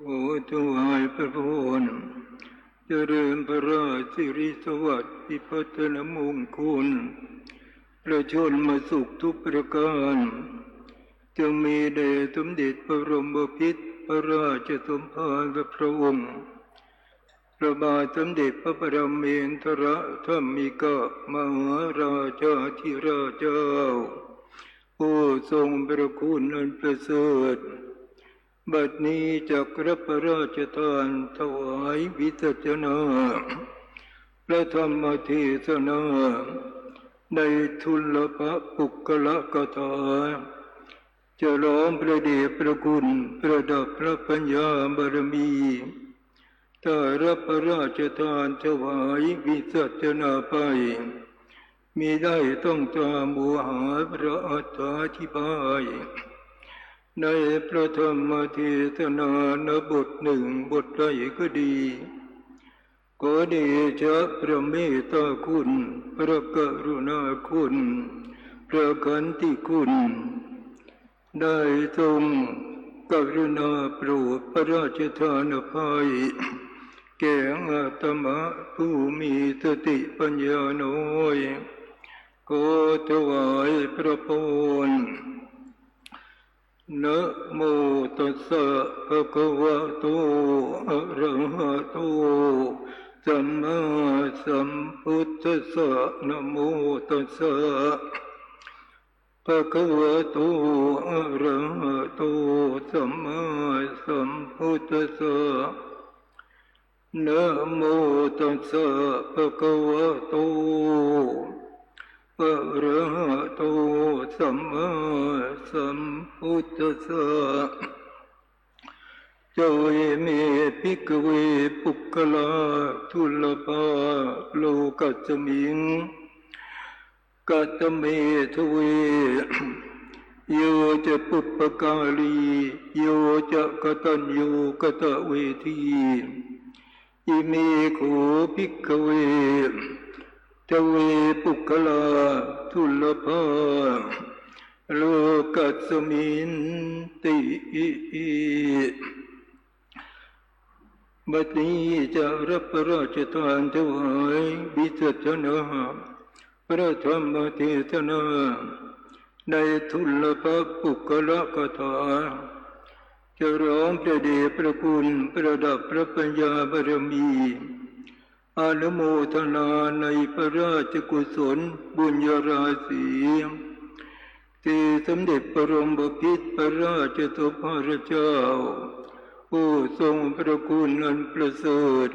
ຂໍຖວາຍພະພອນ ຈະເລີນພະລາຊະສິລິສະຫວັດ ພິພັດທະນະມຸງຄຸນ ພະຊົນມະສຸກທຸກປະການ ຈຶ່ງມີແດ່ສົມເດັດພະບໍລົມບໍພິດພະລາຊະສົມພານພະອົງ ພະບາດສົມເດັດພະປະເມນທະລະທຳມິກະມະຫາລາຊາທິລາດເຈົ້າ ຜູ້ຊົງພະຄຸນອັນປະເສີດ. ບັດນີ້ຈັກຮັບພະລາຊະທານຖວາຍວິສັດຊະນາ ພະທຳມະເທສະນາ ໃນທຸນລະພະປຸກຄະລະກະຖາ ສະຫຼອງພະເດດພະຄຸນ ປະດັບພະປັນຍາບາລະມີ ຖ້າຮັບພະລາຊະທານຖວາຍວິສັດຊະນາໄປ ມິໄດ້ຕ້ອງຕາມໂມຫະພະອັດຖາທິບາຍ ໃນພະທຳມະເທສະນານະບົດໜຶ່ງບົດໃດກໍດີ ຂໍເດຊະພະເມດຕາຄຸນ ພະກະລຸນາຄຸນ ພະຂັນຕິຄຸນ ໄດ້ຊົງກະລຸນາໂປດພະລາຊະທານອະໄພ ແກ່ອາດຕະມະຜູ້ມີສະຕິປັນຍານ້ອຍ ຂໍຖວາຍພະພອນ. ນະໂມຕັດສະ ພະຄະວະໂຕ ອະລະຫະໂຕ ສຳມາສຳພຸດທັດສະ ນະໂມຕັດສະ ພະຄະວະໂຕ ອະລະຫະໂຕ ສຳມາສຳພຸດທັດສະ ນະໂມຕັດສະ ພະຄະວະໂຕ ອະລະຫະໂຕ ສຳມາສຳພຸດທັດສະ ໂຕ ເອ ເມ ພິກຂະເວ ປຸກຄະລາ ທຸນລະພາ ໂລກັດສະມິງ ກະຕະເມ ທະເວ ໂຍ ຈະ ປຸບປະກາລີ ໂຍ ຈະ ກະຕັນຍູ ກະຕະເວທີ ອິເມ ໂຂ ພິກຂະເວ ທະເວ ປຸກຄະລາ ທຸນລະພາ ໂລກັດສະມິນຕິ ບັດນີ້ຈະຮັບພະລາຊະທານຖວາຍວິສັດຊະນາ ພະທຳມະເທສະນາ ໃນທຸນລະພະປຸກຄະລະກະຖາ ສະຫຼອງພະເດດພະຄຸນ ປະດັບພະປັນຍາບາລະມີ ອະນຸໂມທະນາໃນພະລາຊະກຸສົນບຸນຍະລາສີ ທີ່ສົມເດັດບະລົມບໍພິດພະລາຊະສົມພະເຈົ້າ ຜູ້ຊົງພະຄຸນອັນປະເສີດ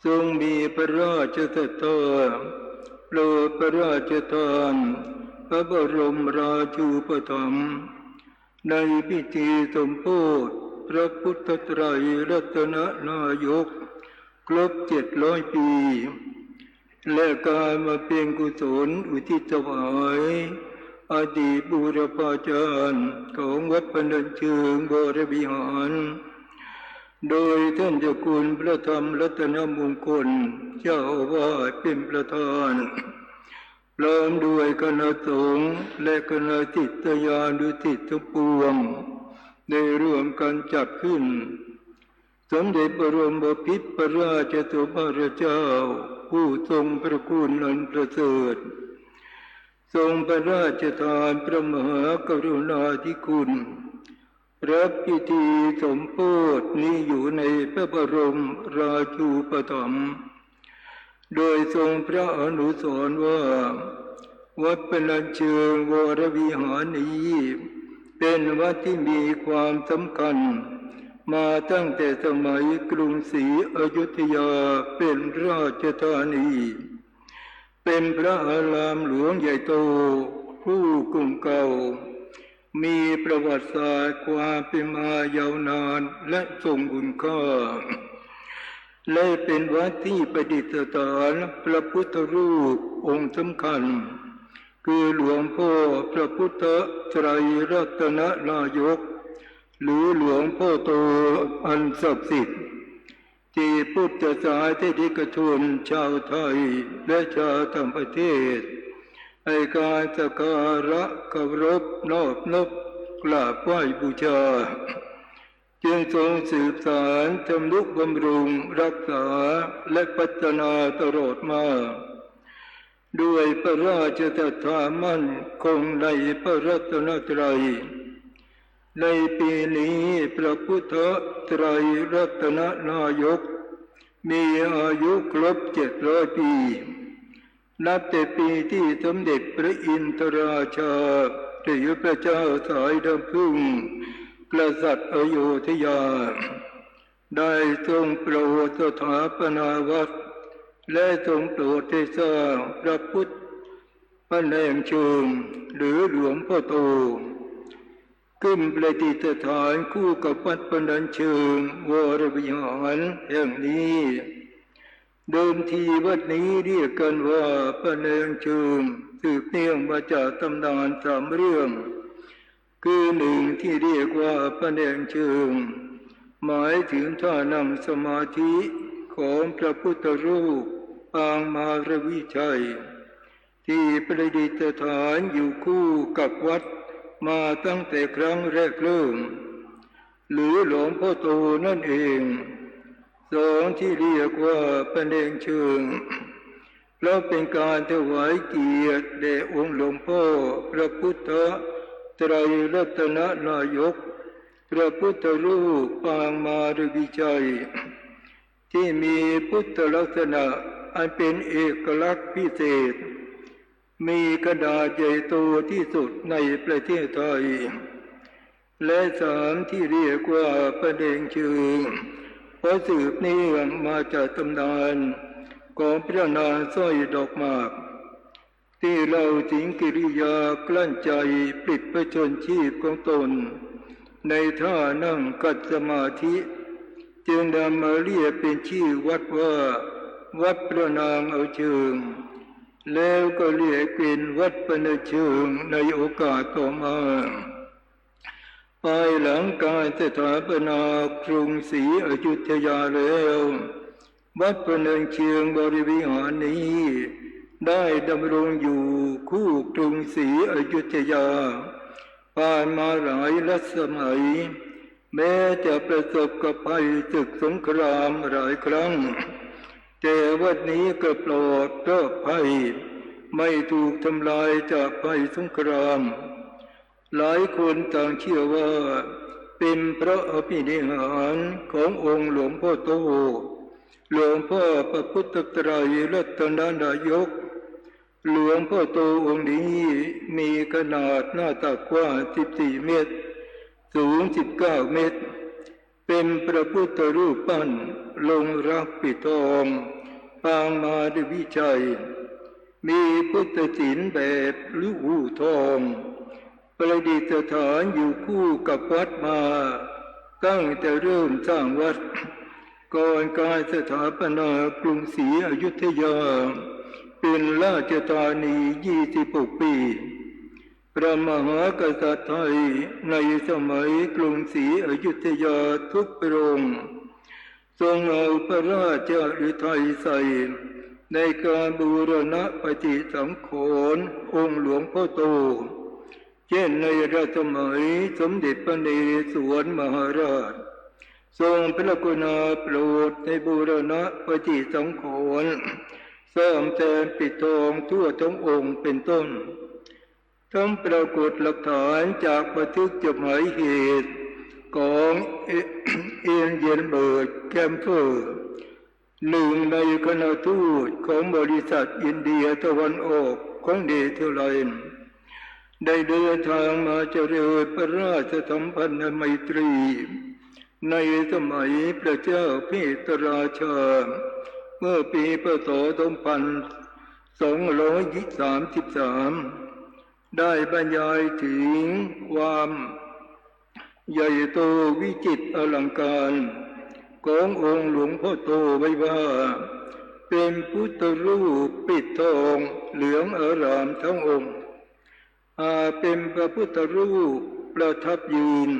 ຊົງມີພະລາຊະສັດທາໂປດພະລາຊະທານພະບໍລົມລາຊູປະຖຳ ໃນພິທີສົມໂພດພະພຸດທະໄຕຣລັດຕະນະນາຍົກຄົບເຈັດຮ້ອຍປີ ແລະ ການບຳເພັນກຸສົນອຸທິດຖວາຍອະດີດບູລະພາຈານຂອງວັດພະນັນເຊີງວໍລະວິຫານ ໂດຍທ່ານເຈົ້າຄຸນພະທຳລັດຕະນະມຸງຄົນ ເຈົ້າອາວາດເປັນປະທານ ພ້ອມດ້ວຍຄະນະສົງ ແລະ ຄະນະສິດສະຍານຸສິດທັງປວງ ໄດ້ຮ່ວມກັນຈັດຂຶ້ນ ສົມເດັດບະລົມບໍພິດພະລາຊະສົມພະເຈົ້າ ຜູ້ຊົງພະຄຸນອັນປະເສີດ ຊົງພະລາຊະທານພະມະຫາກະລຸນາທິຄຸນ ຮັບພິທີສົມໂພດນີ້ຢູ່ໃນພະບໍລົມລາຊູປະຖຳ ໂດຍຊົງພະອະນຸສອນວ່າ ວັດພະນັນເຊີງວໍລະວິຫານນີ້ ເປັນວັດທີ່ມີຄວາມສຳຄັນມາຕັ້ງແຕ່ສະໄໝກຸງສີອະຍຸດທະຍາເປັນລາຊະທານີ ເປັນພະອາລາມຫຼວງໃຫຍ່ໂຕຄູ່ກຸງເກົ່າ ມີປະຫວັດສາດຄວາມເປັນມາຍາວນານ ແລະ ຊົງຄຸນຄ່າ ແລະ ເປັນວັດທີ່ປະດິດສະຖານພະພຸດທະຮູບອົງສຳຄັນ ຄືຫຼວງພໍ່ພະພຸດທະໄຕຣລັດຕະນະນາຍົກ ຫຼື ຫຼວງພໍ່ໂຕອັນສັກສິດ ທີ່ພຸດທະສາສະນິກະຊົນຊາວໄທ ແລະ ຊາວຕ່າງປະເທດ ໃຫ້ການສັກກາລະເຄົາລົບນອບນົບກາບໄຫວ້ບູຊາ ຈຶ່ງຊົງສືບສານທຳນຸບຳລຸງ, ຮັກສາ ແລະ ພັດທະນາຕະຫຼອດມາ ດ້ວຍພະລາຊະສັດທາໝັ້ນຄົງໃນພະລັດຕະນະໄຕ. ໃນປີນີ້ພະພຸດທະໄຕລັດຕະນະນາຍົກມີອາຍຸຄົບເຈັດຮ້ອຍປີ. ນັບແຕ່ປີທີ່ສົມເດັດພະອິນທະລາຊາ ຫຼື ພະເຈົ້າສາຍນ້ຳຜຶ້ງ ກະສັດອະໂຍທະຍາ ໄດ້ຊົງໂປດສະຖາປະນາວັດ ແລະ ຊົງໂປດໃຫ້ສ້າງພະພຸດພະແນງເຊີງ ຫຼື ຫຼວງພໍ່ໂຕ ຂຶ້ນປະດິດສະຖານຄູ່ກັບວັດພະແນງເຊີງວໍລະວິຫານແຫ່ງນີ້. ເດີມທີວັດນີ້ຮຽກກັນວ່າພະແນງເຊີງ ສືບເນື່ອງມາຈາກຕຳນານສາມເລື່ອງ ຄື ໜຶ່ງ ທີ່ຮຽກວ່າພະແນງເຊີງ ໝາຍເຖິງທ່ານັ່ງສະມາທິຂອງພະພຸດທະຮູບປາງມາລະວິໄຈ ທີ່ປະດິດສະຖານຢູ່ຄູ່ກັບວັດມາຕັ້ງແຕ່ຄັ້ງແລກເລີ່ມ ຫຼື ຫຼວງພໍ່ໂຕນັ້ນເອງ. ສອງ ທີ່ຮຽກວ່າພະແນງເຊີງ ເພາະເປັນການຖວາຍກຽດແດ່ອົງຫຼວງພໍ່ພະພຸດທະໄຕລັດຕະນະນາຍົກ ພະພຸດທະຮູບປາງມາລະວິໄຈ ທີ່ມີພຸດທະລັກສະນະອັນເປັນເອກະລັກພິເສດ ມີຂະໜາດໃຫຍ່ໂຕທີ່ສຸດໃນປະເທດໄທ ແລະ ສາມ ທີ່ຮຽກວ່າພະແນງເຊີງ ເພາະສືບເນື່ອງມາຈາກຕຳນານຂອງພະນາງສ້ອຍດອກໝາກ ທີ່ເລົ່າເຖິງກິລິຍາກລັ້ນໃຈປລິດພະຊົນຊີບຂອງຕົນໃນທ່ານັ່ງຂັດສະມາທິ ຈຶ່ງນຳມາລຽກເປັນຊື່ວັດວ່າ ວັດພະນາງເອົາເຊີງ ແລ້ວກໍລຽກເປັນວັດພະນາງເຊີງໃນໂອກາດຕໍ່ມາ. ພາຍຫຼັງການສະຖາປະນາກຸງສີອະຍຸດທະຍາແລ້ວ, ວັດພະເນີນເຊີງວໍລະວິຫານນີ້ ໄດ້ດຳລົງຢູ່ຄູ່ກຸງສີອະຍຸດທະຍາ ຜ່ານມາຫຼາຍລັດສະໄໝ. ແມ້ຈະປະສົບກັບໄພເສິກສົງຄຣາມຫຼາຍຄັ້ງ, ແຕ່ວັດນີ້ກໍປອດເພາະໄພ ໄມ່ຖືກທຳລາຍຈາກໄພສົງຄຣາມ. ຫຼາຍຄົນຕ່າງເຊື່ອວ່າເປັນເພາະອະພິນິຫານຂອງອົງຫຼວງພໍ່ໂຕ, ຫຼວງພໍ່ພະພຸດທະໄຕລັດຕະນະນາຍົກ. ຫຼວງພໍ່ໂຕອົງນີ້ມີຂະໜາດໜ້າຕັກກວ້າງສິບສີ່ເມັດ, ສູງສິບເກົ້າເມັດ, ເປັນພະພຸດທະຮູບປັ້ນລົງລັກປິດທອງປາງມາດ້ວຍວິໄຈ, ມີພຸດທະສິນແບບລູກຫູທອງ ປະດິດສະຖານຢູ່ຄູ່ກັບວັດມາຕັ້ງແຕ່ເລີ່ມສ້າງວັດ ກ່ອນການສະຖາປະນາກຸງສີອະຍຸດທະຍາເປັນລາຊະທານີ ຊາວຫົກປີ. ພະມະຫາກະສັດໄທໃນສະໄໝກຸງສີອະຍຸດທະຍາທຸກພະອົງ ຊົງເອົາພະລາຊະຫະລືໄທໃສ່ໃນການບູລະນະປະຕິສັງຂອນອົງຫຼວງພໍ່ໂຕ, ເຊັ່ນ ໃນລັດສະໄໝສົມເດັດພະເນສວນມະຫາລາດ ຊົງພະກະລຸນາໂປດໃຫ້ບູລະນະປະຕິສັງຂອນ, ສ້ອມແຊມປິດທອງທົ່ວທັງອົງເປັນຕົ້ນ. ທັງປາກົດຫຼັກຖານຈາກບັນທຶກຈົດໝາຍເຫດຂອງ ເອ ເອນເຢັນເບີກ ແຄມເຟີ ໜຶ່ງໃນຄະນະທູດຂອງບໍລິສັດອິນເດຍຕາເວັນອອກຂອງເນເທີແລນ ໄດ້ເດີນທາງມາຈະເລີນພະລາຊະສຳພັນໄມຕີໃນສະໄໝພະເຈົ້າເພຕລາຊາ ເມື່ອປີ ພ.ສ. ສອງພັນສອງຮ້ອຍສາມສິບສາມ ໄດ້ບັນຍາຍເຖິງຄວາມໃຫຍ່ໂຕວິຈິດອະລັງການຂອງອົງຫຼວງພໍ່ໂຕໄວ້ວ່າ ເປັນພຸດທະຮູບປິດທອງເຫຼືອງອາຣາມທັງອົງ. ຫາກເປັນພະພຸດທະຮູບປະທັບຢືນ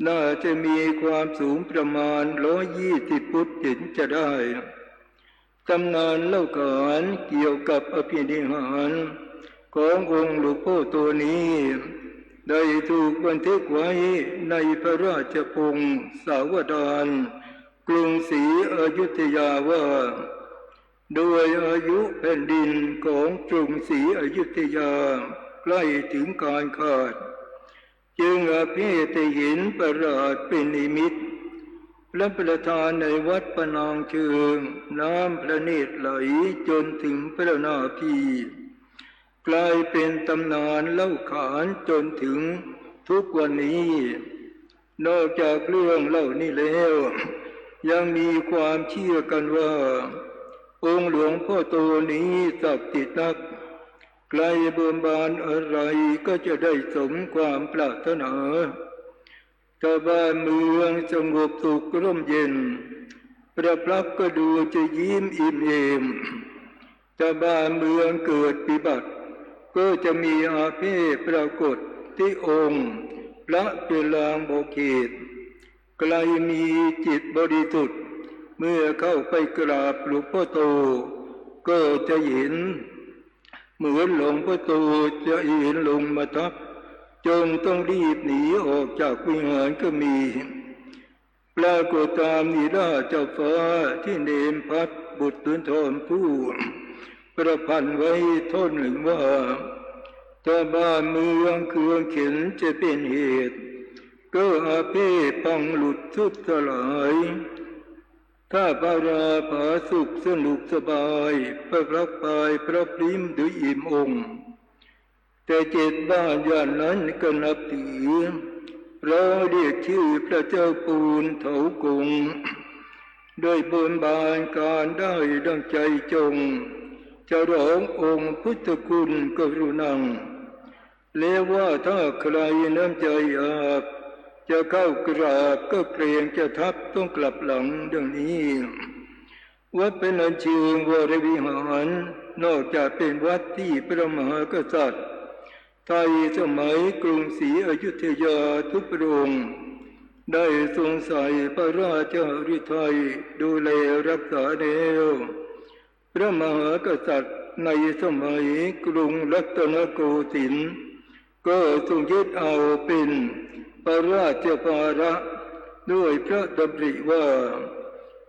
ໜ້າຈະມີຄວາມສູງປະມານຮ້ອຍຊາວຟຸດເຫັນຈະໄດ້. ຕຳນານເລົ່າຂານກ່ຽວກັບອະພິນິຫານຂອງອົງຫຼວງພໍ່ໂຕນີ້ ได้ถูกบันทึกไว้ในพระราชพงศาวดารกรุงศรีอยุธยาว่า โดยอายุแผ่นดินของกรุงศรีอยุธยาใกล้ถึงการขาด จึงอาเพศได้เห็นประหลาดเป็นนิมิต พระประธานในวัดปะนางเชิง น้ำพระเนตรไหลจนถึงพระนาภี กลายเป็นตำนานเล่าขานจนถึงทุกวันนี้ นอกจากเรื่องเล่านี้แล้ว ยังมีความเชื่อกันว่า องค์หลวงพ่อโตนี้ศักดิ์สิทธิ์นัก ใครบนบานอะไรก็จะได้สมความปรารถนา ถ้าบ้านเมืองสงบสุขร่มเย็น พระพักตร์ก็ดูจะยิ้มอิ่มเอม ถ้าบ้านเมืองเกิดวิบัติ ก็จะมีอาเพศปรากฏที่องค์พระเป็นลางบอกเหตุ ใครมีจิตบริสุทธิ์ เมื่อเข้าไปกราบหลวงพ่อโต ก็จะเห็น เหมือนหลวงพ่อโตจะเอนลงมาทับ จนต้องรีบหนีออกจากวิหารก็มี ปรากฏตามลีลาเจ้าฟ้าที่เนรพัฒน์บุตรสุนทรภู่ประพันธ์ไว้ท่อนหนึ่งว่า ถ้าบ้านเมืองเคืองเข็ญจะเป็นเหตุ ก็อาเพศพังหลุดทรุดสลาย ถ้าพระราผาสุกสนุกสบาย พระพักตร์พายพระพริ้มโดยอิ่มองค์ แต่เจ็ดบ้านย่านนั้นก็นับถือ เพราะเรียกชื่อพระเจ้าปูนเถากง โดยบนบานการได้ดังใจจง ฉลององค์พุทธคุณกรุณัง และว่าถ้าใครน้ำใจหยาบ จะเข้ากราบก็เกรงจะทับต้องกลับหลังดังนี้ วัดพนัญเชิงวรวิหาร นอกจากเป็นวัดที่พระมหากษัตริย์ไทยสมัยกรุงศรีอยุธยาทุกพระองค์ ได้ทรงใส่พระราชหฤทัยดูแลรักษาแล้ว พระมหากษัตริย์ในสมัยกรุงรัตนโกสินทร์ ก็ทรงยึดเอาเป็นพระราชภาระด้วยพระดำริว่า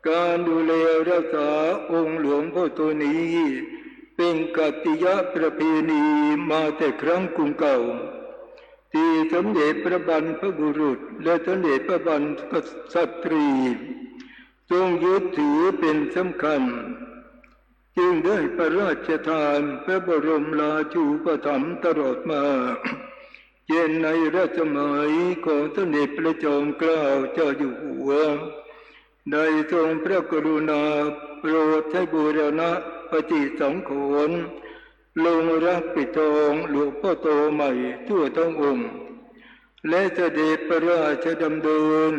การดูแลรักษาองค์หลวงพ่อโตนี้ เป็นขัตติยประเพณีมาแต่ครั้งกรุงเก่า ที่สมเด็จพระบรรพบุรุษและสมเด็จพระบรรพสตรี ทรงยึดถือเป็นสำคัญ จึงได้พระราชทานพระบรมราชูปถัมภ์ตลอดมา เช่นในรัชสมัยของสมเด็จพระจอมเกล้าเจ้าอยู่หัว ได้ทรงพระกรุณาโปรดให้บูรณะปฏิสังขรณ์ ลงรักปิดทองหลวงพ่อโตใหม่ทั่วทั้งองค์ และเสด็จพระราชดำเนิน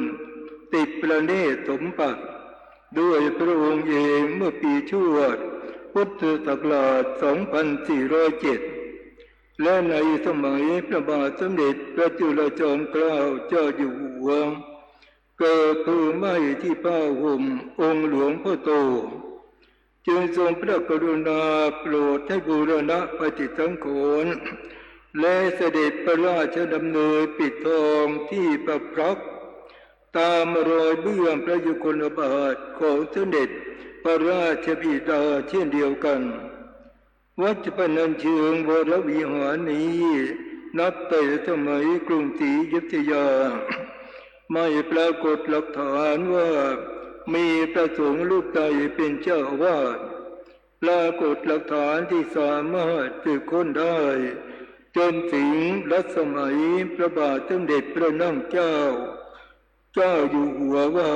ติดประเนตรสมบัติด้วยพระองค์เองเมื่อปีชวดพุทธศักราช สองพันสี่ร้อยเจ็ด และในสมัยพระบาทสมเด็จพระจุลจอมเกล้าเจ้าอยู่หัว เกิดเพลิงไหม้ที่ผ้าห่มองค์หลวงพ่อโต จึงทรงพระกรุณาโปรดให้บูรณะปฏิสังขรณ์ และเสด็จพระราชดำเนินปิดทองที่พระพักตร์ ตามรอยเบื้องพระยุคลบาทของสมเด็จพระราชบิดาเช่นเดียวกัน วัดพนัญเชิงวรวิหารนี้ นับแต่สมัยกรุงศรีอยุธยา ไม่ปรากฏหลักฐานว่ามีพระสงฆ์รูปใดเป็นเจ้าอาวาส ปรากฏหลักฐานที่สามารถสืบค้นได้ จนถึงรัชสมัยพระบาทสมเด็จพระนั่งเกล้า เจ้าอยู่หัวว่า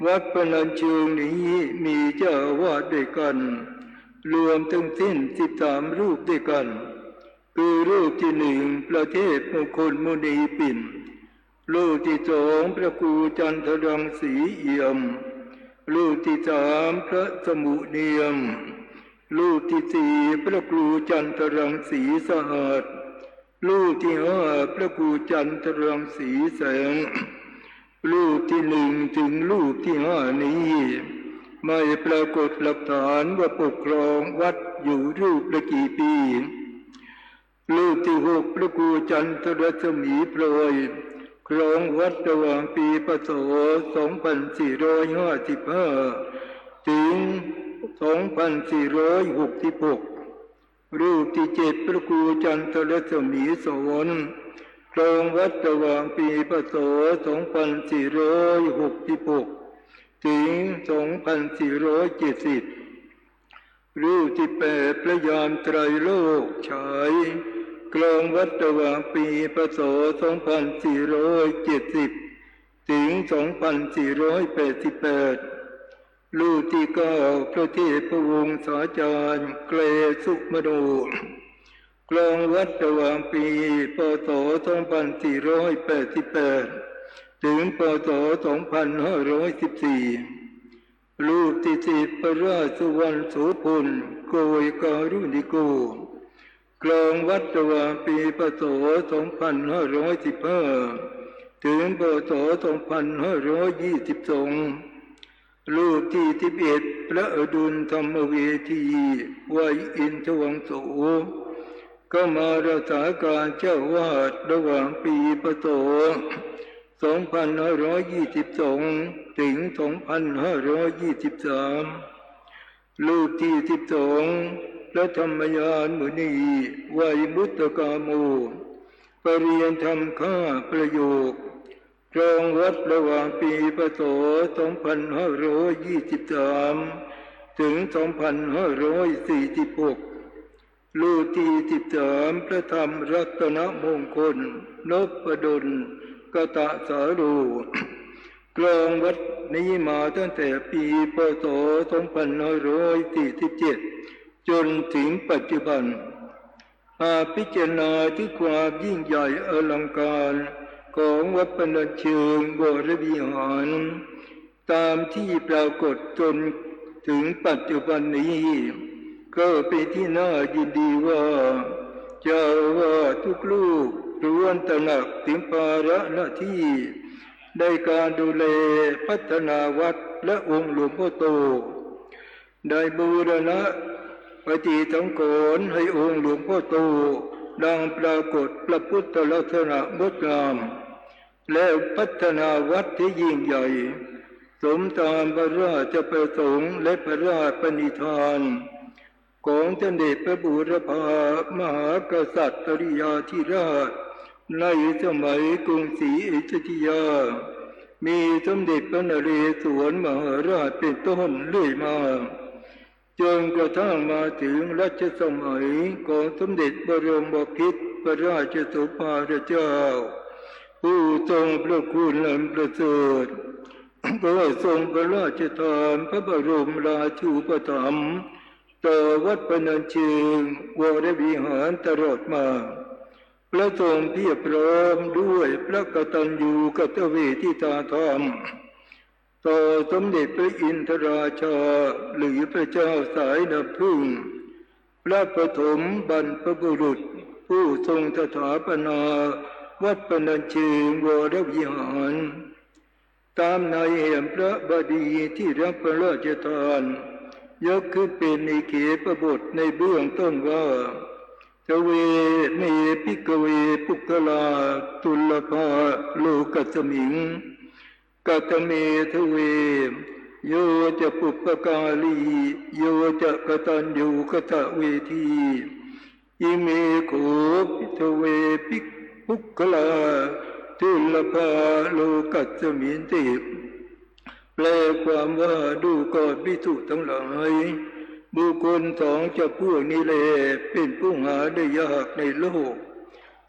วัดพนัญเชิงนี้มีเจ้าอาวาสด้วยกัน รวมทั้งสิ้นสิบสามรูปด้วยกัน คือรูปที่หนึ่ง พระเทพมงคลมุนีปิ่น รูปที่สอง พระครูจันทรังสีเอี่ยม รูปที่สาม พระสมุเนียม รูปที่สี่ พระครูจันทรังสีสะอาด รูปที่ห้า พระครูจันทรังสีแสง รูปที่หนึ่งถึงรูปที่ห้านี้ ไม่ปรากฏหลักฐานว่าปกครองวัดอยู่รูปละกี่ปี ຮູບທີຫົກ ພະຄູຈັນທະລັດສະໝີພລອຍ ຄອງວັດລະຫວ່າງປີ ພ.ສ. ສອງພັນສີ່ຮ້ອຍຫ້າສິບຫ້າ ເຖິງ ສອງພັນສີ່ຮ້ອຍຫົກສິບຫົກ. ຮູບທີເຈັດ ພະຄູຈັນທະລັດສະໝີສອນ ຄອງວັດລະຫວ່າງປີ ພ.ສ. ສອງພັນສີ່ຮ້ອຍຫົກສິບຫົກ ເຖິງ ສອງພັນສີ່ຮ້ອຍເຈັດສິບ. ຮູບທີແປດ ພະຍານໄຕຣໂລກ ສາຍ ຄອງວັດລະຫວ່າງປີ ພ.ສ. ສອງພັນສີ່ຮ້ອຍເຈັດສິບ ເຖິງ ສອງພັນສີ່ຮ້ອຍແປດສິບແປດ. ຮູບທີເກົ້າ ພະເທບພະວົງສາຈານ ແກຣສຸມະໂນ ຄອງວັດລະຫວ່າງປີ ພ.ສ. ສອງພັນສີ່ຮ້ອຍແປດສິບແປດ ເຖິງ ພ.ສ. ສອງພັນຫ້າຮ້ອຍສິບສີ່. ຮູບທີສິບ ພະລາຊະວັນໂສພົນ ໂກຍກາລຸນິໂກ ຄອງວັດລະຫວ່າງປີ ພ.ສ. ສອງພັນຫ້າຮ້ອຍສິບຫ້າ ເຖິງ ພ.ສ. ສອງພັນຫ້າຮ້ອຍຊາວສອງ. ຮູບທີສິບເອັດ ພະອະດຸນທຳມະເວທີ ໄວອິນທະວັງໂສ ກະມາລັກສາການເຈົ້າອາວາດ ລະຫວ່າງປີ ພ.ສ. ສອງພັນຫ້າຮ້ອຍຊາວສອງ ເຖິງ ສອງພັນຫ້າຮ້ອຍຊາວສາມ. ຮູບທີສິບສອງ ພະທຳມະຍານມຸນີ ໄວມຸດຕະກາໂມ ປະລິຍນທຳຫ້າປະໂຫຍກ ຄອງວັດລະຫວ່າງປີ ພ.ສ. ສອງພັນຫ້າຮ້ອຍຊາວສາມ ເຖິງ ສອງພັນຫ້າຮ້ອຍສີ່ສິບຫົກ. ຮູບທີສິບສາມ ພະທຳລັດຕະນະມົງຄົນ ນົບປະດົນ ກະຕະສາໂລ ຄອງວັດນີ້ມາຕັ້ງແຕ່ປີ ພ.ສ. ສອງພັນຫ້າຮ້ອຍສີ່ສິບເຈັດ ຈົນເຖິງປັດຈຸບັນ. ຫາກພິຈາລະນາເຖິງຄວາມຍິ່ງໃຫຍ່ອະລັງການຂອງວັດພະນັນເຊີງ ວໍລະວິຫານ ຕາມທີ່ປາກົດຈົນເຖິງປັດຈຸບັນນີ້ ກໍເປັນທີ່ໜ້າຍິນດີວ່າ ເຈົ້າອາວາດທຸກຮູບລ້ວນຕະໜັກເຖິງພາລະໜ້າທີ່ໃນການດູແລພັດທະນາວັດ ແລະ ອົງຫຼວງພໍ່ໂຕ ໄດ້ບູລະນະປະຕິສັງຂອນໃຫ້ອົງຫຼວງພໍ່ໂຕ ດັ່ງປາກົດພະພຸດທະລັກສະນະງົດງາມ ແລະ ພັດທະນາວັດທີ່ຍິ່ງໃຫຍ່ ສົມຕາມພະລາຊະປະສົງ ແລະ ພະລາຊະປະນິທານ ຂອງສົມເດັດພະບູລະພາມະຫາກະສັດຕະລິຍາທິລາດ ໃນສະໄໝກຸງສີອະຍຸດທະຍາ ມີສົມເດັດພະນະເຣສວນມະຫາລາດເປັນຕົ້ນເລື້ອຍມາ ຈົນກະທັ້ງມາເຖິງລັດຊະສະໄໝຂອງສົມເດັດບລົມບໍພິດພະລາຊະສົມພານເຈົ້າ ຜູ້ຊົງພະຄຸນອັນປະເສີດ ກໍຊົງພະລາຊະທານພະບະລົມລາຊູປະຖຳຕໍ່ວັດພະນັນເຊີງ ວໍລະວິຫານຕະຫຼອດມາ ພະສົງພຽບພ້ອມດ້ວຍພະກະຕັນຍູກະຕະເວທິຕາທຳ ຕໍ່ສົມເດັດພະອິນທະລາຊາ ຫຼື ພະເຈົ້າສາຍນ້ຳຜຶ້ງ ພະປະຖົມບັນພະບຸລຸດ ຜູ້ຊົງສະຖາປະນາວັດພະນັນເຊີງ ວໍລະວິຫານ. ຕາມໃນແຫມພະບາລີທີ່ຮັບພະລາຊະທານ ຍັກຂຶ້ນເປັນເອເກພະບົດໃນເບື້ອງຕົ້ນວ່າ ທະເວ ເມ ພິກຂະເວ ປຸກຄະລາ ທຸນລະພາ ໂລກັດສະມິງ ກະຕະເມ ທະເວ ໂຍ ຈະ ປຸບປະກາລີ ໂຍ ຈະ ກະຕັນຍູກະຕະເວທີ ອິເມ ໂຂ ພິກຂະເວ ປຸກຄະລາ ທຸນລະພາ ໂລກັດສະມິງ ຕິ. ແປຄວາມວ່າ ດູກ່ອນພິກຂຸທັງຫຼາຍ ບຸກຄົນສອງຈຳພວກນີ້ແລ ເປັນຜູ້ຫາໄດ້ຍາກໃນໂລກ.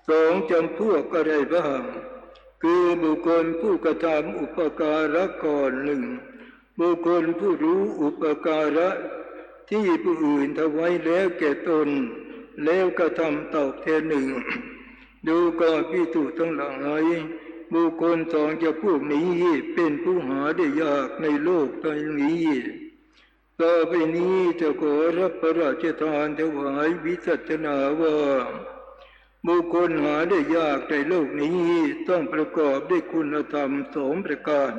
ສອງຈຳພວກໃດບ້າງ? ຄືບຸກຄົນຜູ້ກະທຳອຸປະກາລະກ່ອນໜຶ່ງ, ບຸກຄົນຜູ້ຮູ້ອຸປະກາລະທີ່ຜູ້ອື່ນຖວາຍແລ້ວແກ່ຕົນ ແລ້ວກະທຳຕອບແທນໜຶ່ງ. ດູກ່ອນພິກຂຸທັງຫຼາຍ, ບຸກຄົນສອງຈຳພວກນີ້ເປັນຜູ້ຫາໄດ້ຍາກໃນໂລກໃບນີ້. ຕໍ່ໄປນີ້ຈະຂໍຮັບພະລາຊະທານຖວາຍວິສັດທະນາວ່າ ບຸກຄົນຫາໄດ້ຍາກໃນໂລກນີ້ຕ້ອງປະກອບດ້ວຍຄຸນນະທຳສອງປະການ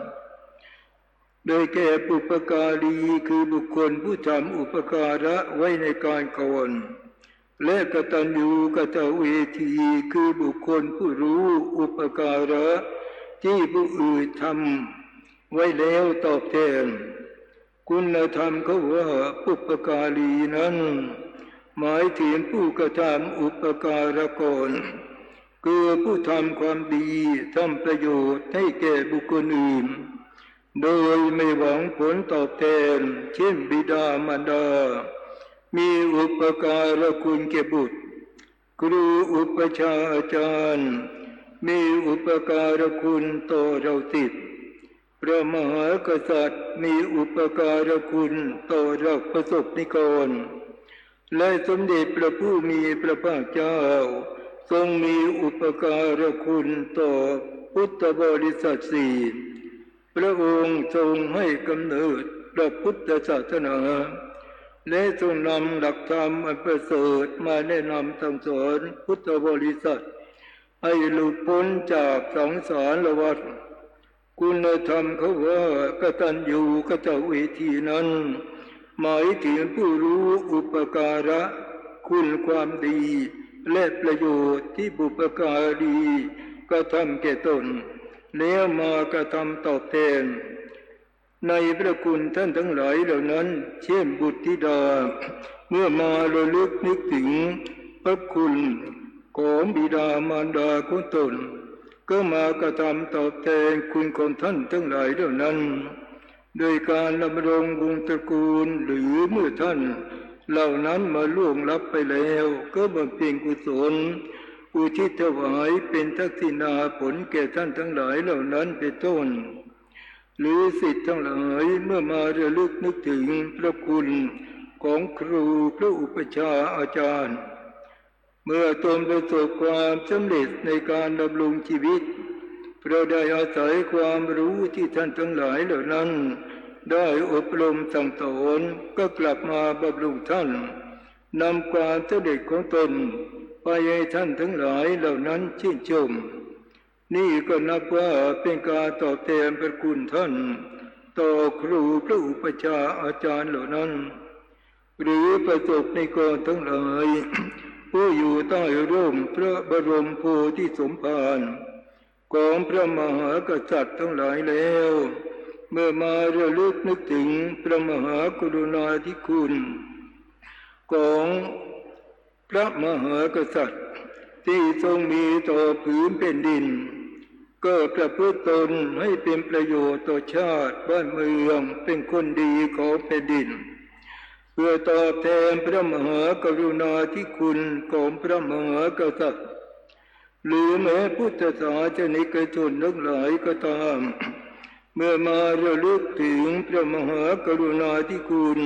ໄດ້ແກ່ ບຸບປະກາລີ ຄືບຸກຄົນຜູ້ທຳອຸປະກາລະໄວ້ໃນການກ່ອນ. ແລະກະຕັນຍູກະຕະເວທີ ຄືບຸກຄົນຜູ້ຮູ້ອຸປະກາລະທີ່ຜູ້ອື່ນທຳໄວ້ແລ້ວຕອບແທນ. ຄຸນນະທຳຄຳວ່າບຸບພະກາລີນັ້ນ ໝາຍເຖິງຜູ້ກະທຳອຸປະກາລະກ່ອນ ຄືຜູ້ທຳຄວາມດີ ທຳປະໂຫຍດໃຫ້ແກ່ບຸກຄົນອື່ນ ໂດຍໄມ່ຫວັງຜົນຕອບແທນ ເຊັ່ນບິດາມານດາ ມີອຸປະກາລະຄຸນແກ່ບຸດ, ຄູອຸປະຊາອາຈານ ມີອຸປະກາລະຄຸນຕໍ່ເຫຼົ່າສິດ, ພະມະຫາກະສັດມີອຸປະກາລະຄຸນຕໍ່ເຫຼົ່າປະສົບນິກອນ ແລະ ສົມເດັດພະຜູ້ມີພະພາກເຈົ້າ ຊົງມີອຸປະກາລະຄຸນຕໍ່ພຸດທະບໍລິສັດສີ່. ພະອົງຊົງໃຫ້ກຳເນີດພະພຸດທະສາສະໜາ ແລະ ຊົງນຳຫຼັກທຳອັນປະເສີດມາແນະນຳສັ່ງສອນພຸດທະບໍລິສັດ ໃຫ້ຫຼຸດພົ້ນຈາກສັງສາລະວັດ. ຄຸນນະທຳຄຳວ່າກະຕັນຍູກະຕະເວທີນັ້ນ ໝາຍເຖິງຜູ້ຮູ້ອຸປະກາລະຄຸນຄວາມດີ ແລະ ປະໂຫຍດທີ່ບຸບພະກາລີກະທຳແກ່ຕົນ ແລ້ວມາກະທຳຕອບແທນ ໃນພະຄຸນທ່ານທັງຫຼາຍເຫຼົ່ານັ້ນ ເຊັ່ນບຸດທິດາ ເມື່ອມາລະລຶກນຶກເຖິງພະຄຸນຂອງບິດາມານດາຂອງຕົນ ກໍມາກະທຳຕອບແທນຄຸນຂອງທ່ານທັງຫຼາຍເຫຼົ່ານັ້ນ ໂດຍການດຳລົງວົງຕະກູນ ຫຼື ເມື່ອທ່ານເຫຼົ່ານັ້ນມາລ່ວງລັບໄປແລ້ວ ກໍບຳເພັນກຸສົນອຸທິດຖວາຍເປັນທັກສິນາຜົນແກ່ທ່ານທັງຫຼາຍເຫຼົ່ານັ້ນເປັນຕົ້ນ. ຫຼືສິດທັງຫຼາຍ ເມື່ອມາລະລຶກນຶກເຖິງພະຄຸນຂອງຄູພະອຸປະຊາອາຈານ ເມື່ອຕົນປະສົບຄວາມສຳເລັດໃນການດຳລົງຊີວິດ ເພາະໄດ້ອາໄສຄວາມຮູ້ທີ່ທ່ານທັງຫຼາຍເຫຼົ່ານັ້ນໄດ້ອົບຮົມສັ່ງສອນ ກໍກັບມາບຳລຸງທ່ານ ນຳຄວາມສຳເລັດຂອງຕົນໄປໃຫ້ທ່ານທັງຫຼາຍເຫຼົ່ານັ້ນຊື່ນຊົມ. ນີ້ກໍນັບວ່າເປັນການຕອບແທນພະຄຸນທ່ານຕໍ່ຄູພະອຸປະຊາອາຈານເຫຼົ່ານັ້ນ ຫຼືປະສົບນິກອນທັງຫຼາຍ ຜູ້ຢູ່ໃຕ້ຮົ່ມພະບະລົມໂພທິສົມພານຂອງພະມະຫາກະສັດທັງຫຼາຍແລ້ວ ເມື່ອມາລະລຶກນຶກເຖິງພະມະຫາກະລຸນາທິຄຸນຂອງ ພະມະຫາກະສັດທີ່ຊົງມີຕໍ່ຜືນແຜ່ນດິນ ກໍປະພຶດຕົນໃຫ້ເປັນປະໂຫຍດຕໍ່ຊາດບ້ານເມືອງ ເປັນຄົນດີຂອງແຜ່ນດິນ ເພື່ອຕອບແທນພະມະຫາກະລຸນາທິຄຸນຂອງພະມະຫາກະສັດ ຫຼືແມ້ພຸດທະສາສະນິກະຊົນທັງຫຼາຍກໍຕາມ ເມື່ອມາລະລຶກເຖິງພະມະຫາກະລຸນາທິຄຸນ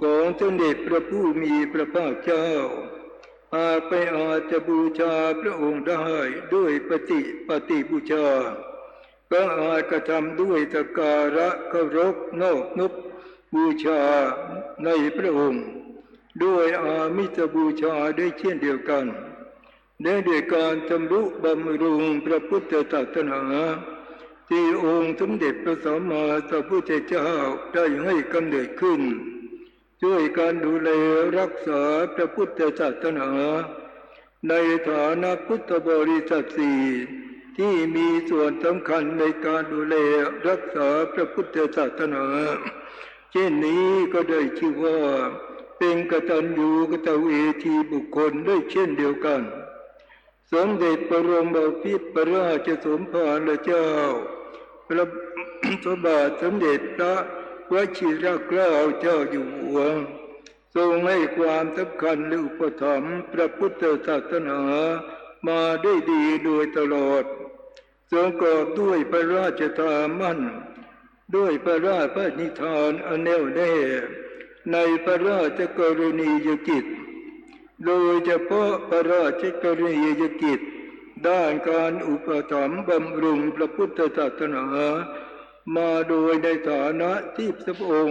ຂອງສົມເດັດພະຜູ້ມີພະພາກເຈົ້າ ຫາກໄປອາດຈະບູຊາພະອົງໄດ້ດ້ວຍປະຕິ ປະຕິບູຊາ ກໍອາດກະທຳດ້ວຍສັກກາລະເຄົາລົບນອບນົບບູຊາໃນພະອົງ ດ້ວຍອາມິສບູຊາໄດ້ເຊັ່ນດຽວກັນ. ແລະດ້ວຍການຊຳລຸບຳລຸງພະພຸດທະສາສະໜາ ທີ່ອົງສົມເດັດພະສຳມາສຳພຸດທະເຈົ້າໄດ້ໃຫ້ກຳເນີດຂຶ້ນ ຊ່ວຍກັນດູແລຮັກສາພະພຸດທະສາສະໜາ ໃນຖານະພຸດທະບໍລິສັດສີ່ ທີ່ມີສ່ວນສຳຄັນໃນການດູແລຮັກສາພະພຸດທະສາສະໜາ ເຊັ່ນນີ້ກໍໄດ້ຊື່ວ່າເປັນກະຕັນຍູກະຕະເວທີບຸກຄົນໄດ້ເຊັ່ນດຽວກັນ. ສົມເດັດພະບລົມບໍພິດພະລາຊະສົມພານເຈົ້າ ພະ ພະບາດສົມເດັດພະວະຊິຣະເກົ້າເຈົ້າຢູ່ຫົວ ຊົງໃຫ້ຄວາມສຳຄັນ ແລະ ອຸປະຖຳພະພຸດທະສາສະໜາມາດ້ວຍດີໂດຍຕະຫຼອດ. ຊົງກອບດ້ວຍພະລາຊະທ່າໝັ້ນ ດ້ວຍພະລາຊະປະນິທານອັນແນ່ວແນ່ໃນພະລາຊະກໍລະນີຍະກິດ ໂດຍສະເພາະພະລາຊະກໍລະນີຍະກິດດ້ານການອຸປະຖຳບຳລຸງພະພຸດທະສາສະໜາມາໂດຍໃນຖານະທີ່ພະອົງ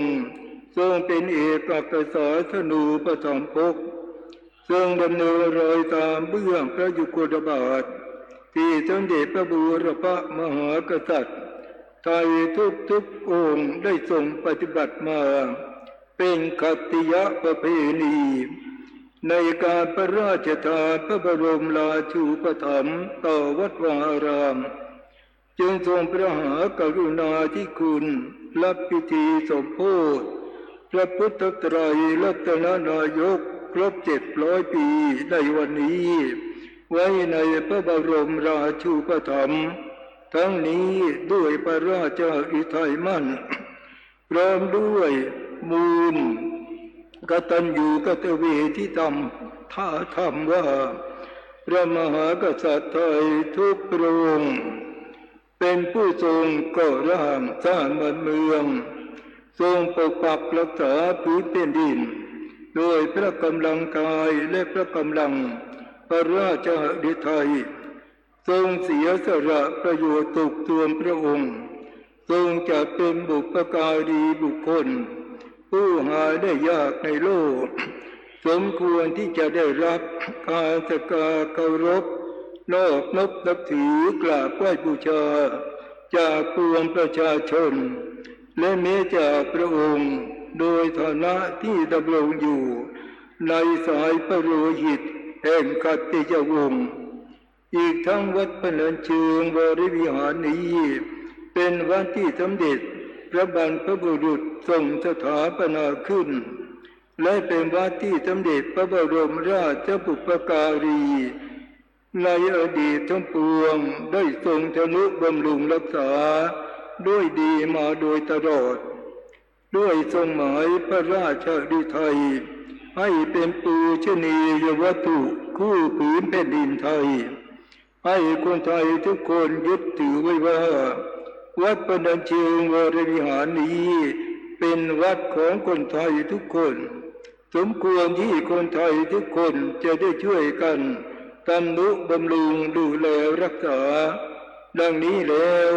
ຊົງເປັນເອກອັກຄະສາສະນູປະຖຳປົກ ເຊິ່ງດຳເນີນລອຍຕາມເບື້ອງພະຍຸຄົລະບາດ ທີ່ສົມເດັດພະບູລະພະມະຫາກະສັດໄທທຸກໆອົງໄດ້ຊົງປະຕິບັດມາ ເປັນຂັດຕິຍະປະເພນີ ໃນການພະລາຊະທານພະບໍລົມລາຊູປະຖຳຕໍ່ວັດວາອາຣາມ ຈຶ່ງຊົງພະມະຫາກະລຸນາທິຄຸນ ຮັບພິທີສົມໂພດພະພຸດທະໄຕຣະລັດຕະນະນາຍົກຄົບເຈັດຮ້ອຍປີໃນວັນນີ້ ໄວ້ໃນພະບໍລົມລາຊູປະຖຳ, ທັງນີ້ດ້ວຍພະລາຊະຫະລິໄທໝັ້ນ ພ້ອມດ້ວຍມູນກະຕັນຍູກະຕະເວທິຕຳ ຖ້າທຳວ່າ ພະມະຫາກະສັດໄທທຸກພະອົງ ເປັນຜູ້ຊົງກໍ່ຮ່າງສ້າງບ້ານເມືອງ, ຊົງປົກປັກຮັກສາພື້ນແຜ່ນດິນ ໂດຍພະກຳລັງກາຍ ແລະ ພະກຳລັງພະລາຊະຫະລິໄທ, ຊົງເສຍສະຫຼະປະໂຫຍດທຸກສ່ວນພະອົງ, ຊົງຈັດເປັນບຸບພະກາລີບຸກຄົນ ຜູ້ຫາໄດ້ຍາກໃນໂລກ, ສົມຄວນທີ່ຈະໄດ້ຮັບການສັກກາເຄົາລົບ ນອບນົບນັບຖືກາບໄຫວ້ບູຊາ ຈາກປວງປະຊາຊົນ ແລະ ແມ້ຈາກພະອົງ ໂດຍຖານະທີ່ດຳລົງຢູ່ໃນສາຍພະໂລຫິດແຫ່ງຂັດຕິຍະວົງ. ອີກທັງວັດພະນັນເຊີງວໍລະວິຫານນີ້ ເປັນວັດທີ່ສົມເດັດພະບັນພະບຸລຸດຊົງສະຖາປະນາຂຶ້ນ ແລະ ເປັນວັດທີ່ສົມເດັດພະບໍລົມລາຊະບຸບພະກາລີໃນອະດີດທັງປວງ ໄດ້ຊົງທະນຸບຳລຸງຮັກສາດ້ວຍດີມາໂດຍຕະຫຼອດ. ດ້ວຍຊົງໝາຍພະລາຊະລິໄທໃຫ້ເປັນປູຊະນີຍະວັດຖຸຄູ່ພື້ນແຜ່ນດິນໄທ, ໃຫ້ຄົນໄທທຸກຄົນຍຶດຖືໄວ້ວ່າ ວັດພະນັນເຊີງວໍລະວິຫານນີ້ເປັນວັດຂອງຄົນໄທທຸກຄົນ, ສົມຄວນທີ່ຄົນໄທທຸກຄົນຈະໄດ້ຊ່ວຍກັນ ທຳນຸບຳລຸງດູແລຮັກສາ. ດັ່ງນີ້ແລ້ວ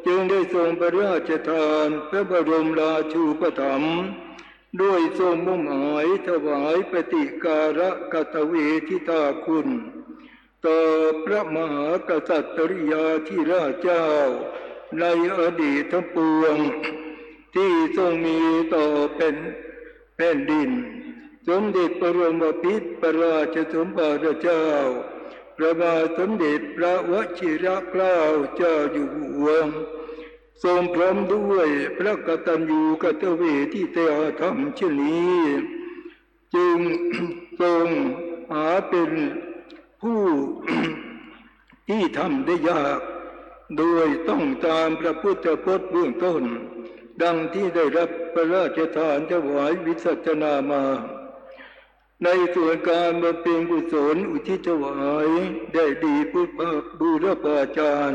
ຈຶ່ງໄດ້ຊົງພະລາຊະທານພະບໍລົມລາຊູປະຖຳ ດ້ວຍຊົງມຸ່ງໝາຍຖວາຍປະຕິກາລະກະຕະເວທິຕາຄຸນຕໍ່ພະມະຫາກະສັດຕະລິຍາທິລາດເຈົ້າໃນອະດີດທັງປວງ ທີ່ຊົງມີຕໍ່ແຜ່ນ ແຜ່ນດິນ, ສົມເດັດພະບໍລົມວະພິດພະລາຊະສົມພາລະເຈົ້າ, ພະບາດສົມເດັດພະວະຊິລະເກົ້າເຈົ້າຢູ່ຫົວ, ຊົງພ້ອມດ້ວຍພະກະຕັນຍູກະຕະເວທິຕາທຳເຊັ່ນນີ້, ຈຶ່ງຊົງຫາເປັນຜູ້ ທີ່ທຳໄດ້ຍາກ ໂດຍຕ້ອງຕາມພະພຸດທະພົດເບື້ອງຕົ້ນ ດັ່ງທີ່ໄດ້ຮັບພະລາຊະທານຖວາຍວິສັດທະນາມາ. ໃນສ່ວນການບຳເພັນກຸສົນອຸທິດຖວາຍແດ່ດີບຸບພະ ບູລະພາຈານ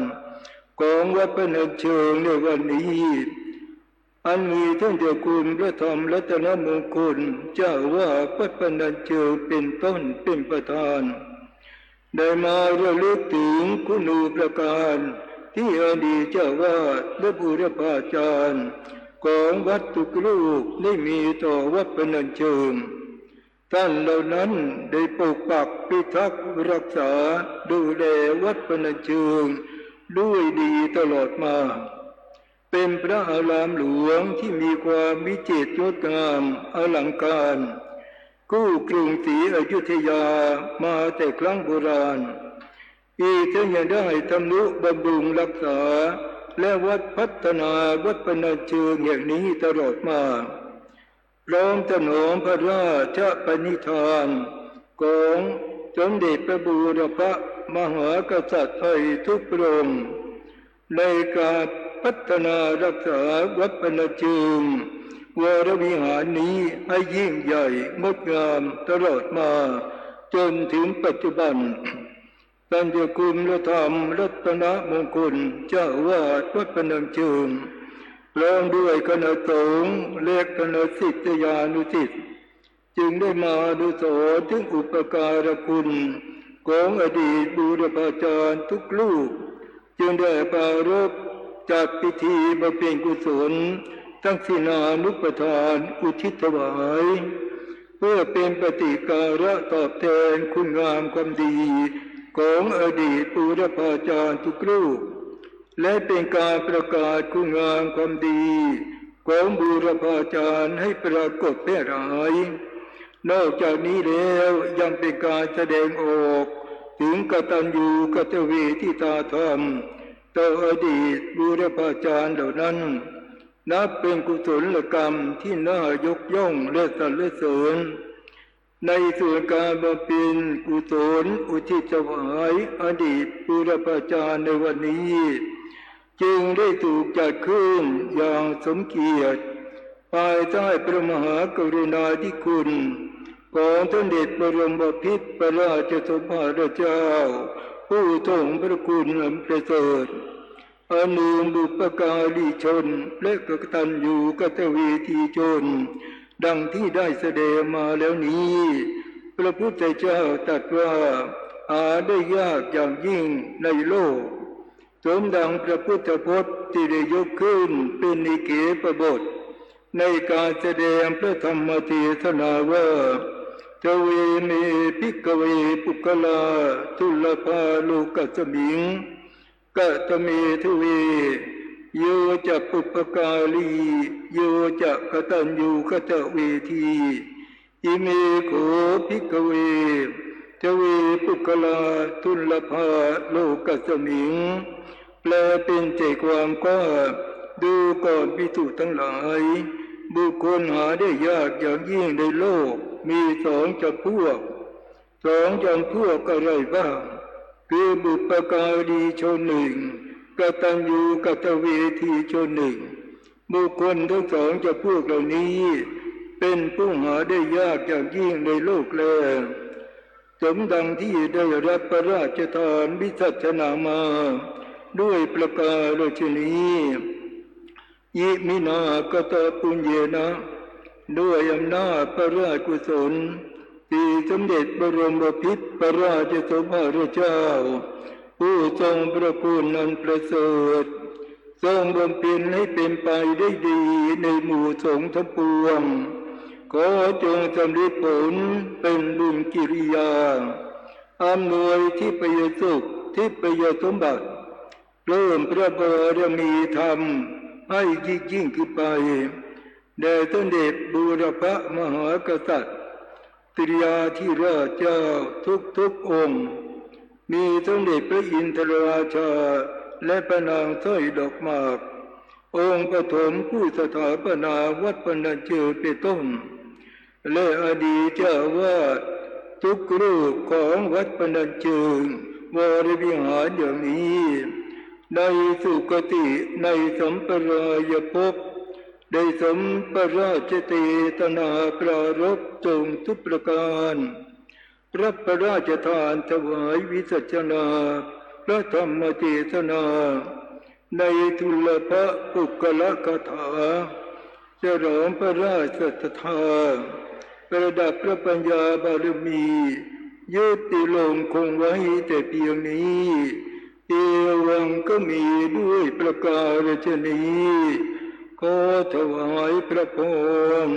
ຂອງວັດພະນັນເຊີງໃນວັນນີ້ ອັນມີທ່ານເຈົ້າຄຸນພະທຳລັດຕະນະມົງຄົນ ເຈົ້າອາວາດວັດພະນັນເຊີງເປັນຕົ້ນເປັນປະທານ ໄດ້ມາລະລຶກເຖິງຄຸນູປະການ ທີ່ອະດີດເຈົ້າອາວາດ ແລະ ບູລະພາຈານຂອງວັດທຸກຮູບໄດ້ມີຕໍ່ວັດພະນັນເຊີງ. ທ່ານເຫຼົ່ານັ້ນໄດ້ປົກປັກ, ພິທັກ, ຮັກສາ, ດູແລວັດພະນັນເຊີງດ້ວຍດີຕະຫຼອດມາ. ເປັນພະອາລາມຫຼວງທີ່ມີຄວາມວິຈິດງົດງາມອະລັງການ, ຄູ່ກຸງສີອະຍຸດທະຍາມາແຕ່ຄັ້ງໂບລານ. ອີກທັງຍັງໄດ້ທຳນຸບຳລຸງຮັກສາ ແລະ ວັດພັດທະນາວັດພະນັນເຊີງແຫ່ງນີ້ຕະຫຼອດມາ. ພ້ອມຖະໜອງພະລາຊະປະນິທານຂອງສົມເດັດພະບູລະພະມະຫາກະສັດໄທທຸກພະອົງ ໃນການພັດທະນາຮັກສາວັດພະນັນເຊີງວໍລະວິຫານນີ້ໃຫ້ຍິ່ງໃຫຍ່ງົດງາມຕະຫຼອດມາຈົນເຖິງປັດຈຸບັນ. ທ່ານເຈົ້າຄຸນພະທຳລັດຕະນະມົງຄົນ ເຈົ້າອາວາດວັດພະນັນເຊີງ ພ້ອມດ້ວຍຄະນະສົງ ແລະ ຄະນະສິດຍານຸສິດ ຈຶ່ງໄດ້ມາອະນຸສອນເຖິງອຸປະກາລະຄຸນຂອງອະດີດບູລະພາຈານທຸກຮູບ, ຈຶ່ງໄດ້ປາລົບຈັດພິທີບຳເພັນກຸສົນທັງສິນານຸປະທານອຸທິດຖວາຍ ເພື່ອເປັນປະຕິກາລະຕອບແທນຄຸນງາມຄວາມດີຂອງອະດີດບູລະພາຈານທຸກຮູບ ແລະ ເປັນການປະກາດຄຸນງາມຄວາມດີຂອງບູລະພາຈານໃຫ້ປາກົດແຜ່ຫຼາຍ. ນອກຈາກນີ້ແລ້ວ ຍັງເປັນການສະແດງອອກເຖິງກະຕັນຍູກະຕະເວທິຕາທຳຕໍ່ອະດີດບູລະພາຈານເຫຼົ່ານັ້ນ ນັບເປັນກຸສົນລະກຳທີ່ໜ້າຍົກຍ້ອງ ແລະ ສັນລະເສີນ. ໃນສ່ວນການບຳເພັນກຸສົນອຸທິດຖວາຍອະດີດບູລະພາຈານໃນວັນນີ້ ຈຶ່ງໄດ້ຖືກຈັດຂຶ້ນຢ່າງສົມກຽດ ພາຍໃຕ້ພະມະຫາກະລຸນາທິຄຸນຂອງສົມເດັດບະລົມບະພິດພະລາຊະສົມພານເຈົ້າ ຜູ້ຊົງພະຄຸນອັນປະເສີດ ອັນໜຶ່ງບຸບພະກາລີຊົນ ແລະ ກະຕັນຍູກະຕະເວທີຊົນ ດັ່ງທີ່ໄດ້ສະແດງມາແລ້ວນີ້ ພະພຸດທະເຈົ້າຕັດວ່າ ຫາໄດ້ຍາກຢ່າງຍິ່ງໃນໂລກ. ສົມດັ່ງພະພຸດທະພົດທີ່ໄດ້ຍົກຂຶ້ນເປັນເອເກປະບົດ ໃນການສະແດງພະທຳມະເທສະນາວ່າ ທະເວເມ ພິກຂະເວ ປຸກຄະລາ ທຸນລະພາໂລກັດສະມິງ ກະຕະເມ ທະເວ ໂຍ ຈະ ບຸບພະກາລີ ໂຍ ຈະ ກະຕັນຍູກະຕະເວທີ ອິເມ ໂຂ ພິກຂະເວ ທະເວ ປຸກຄະລາ ທຸນລະພາ ໂລກັດສະມິງ. ແປເປັນໃຈຄວາມວ່າ ດູກ່ອນພິກຂຸທັງຫຼາຍ, ບຸກຄົນຫາໄດ້ຍາກຢ່າງຍິ່ງໃນໂລກມີສອງຈຳພວກ. ສອງຈຳພວກອະໄລບ້າງ? ຄືບຸບພະກາລີຊົນໜຶ່ງ, ກະຕັນຍູກະຕະເວທີຊົນໜຶ່ງ. ບຸກຄົນທັງສອງຈຳພວກເຫຼົ່ານີ້ ເປັນຜູ້ຫາໄດ້ຍາກຢ່າງຍິ່ງໃນໂລກແລ. ສົມດັ່ງທີ່ໄດ້ຮັບພະລາຊະທານວິສັດຊະນາມາດ້ວຍປະການລາຊະນີ. ອິມິນາກະຕະປຸນເຍນະ, ດ້ວຍອຳນາດພະລາຊະກຸສົນທີ່ສົມເດັດບະລົມບະພິດພະລາຊະສົມພານເຈົ້າ ຜູ້ຊົງພະຄຸນອັນປະເສີດ ຊົງບຳເພັນໃຫ້ເປັນໄປໄດ້ດີໃນໝູ່ສົງທັງປວງ, ຂໍຈົ່ງສຳເລັດຜົນເປັນບຸນກິລິຍາ, ອຳນວຍທິບພະຍະສຸກ, ທິບພະຍະສົມບັດ, ເພີ່ມພະບາລະມີທຳໃຫ້ຍິ່ງໆຂຶ້ນໄປ ແດ່ສົມເດັດບູລະພະມະຫາກະສັດ ຕຣີອາທິລາດເຈົ້າທຸກໆອົງ, ມີສົມເດັດພະອິນທະລາຊາ ແລະ ພະນາງສ້ອຍດອກໝາກ ອົງປະຖົມຜູ້ສະຖາປະນາວັດພະນັນເຈີເປັນຕົ້ນ ແລະ ອະດີດເຈົ້າອາວາດທຸກຮູບຂອງວັດພະນັນເຈີວລະວິຫານຢ່າງນີ້ ໃນສຸຄະຕິໃນສຳປະລາຍະພົບ ໄດ້ສົມພະລາຊະເຈຕນາປາລົບຊົງທຸກປະການ. ຮັບພະລາຊະທານຖວາຍວິສັດຊະນາພະທຳມະເທສະນາ ໃນທຸນລະພະປຸກຄະລະຄາຖາ ສະຫຼອງພະລາຊະສັດທາ ປະດັບພະປັນຍາບາລະມີ ຍຸຕິລົງຄົງໄວ້ແຕ່ພຽງນີ້. ເອວັງກະມີ ດ້ວຍປະການລາຊະນີ ຂໍຖວາຍພະພອນ.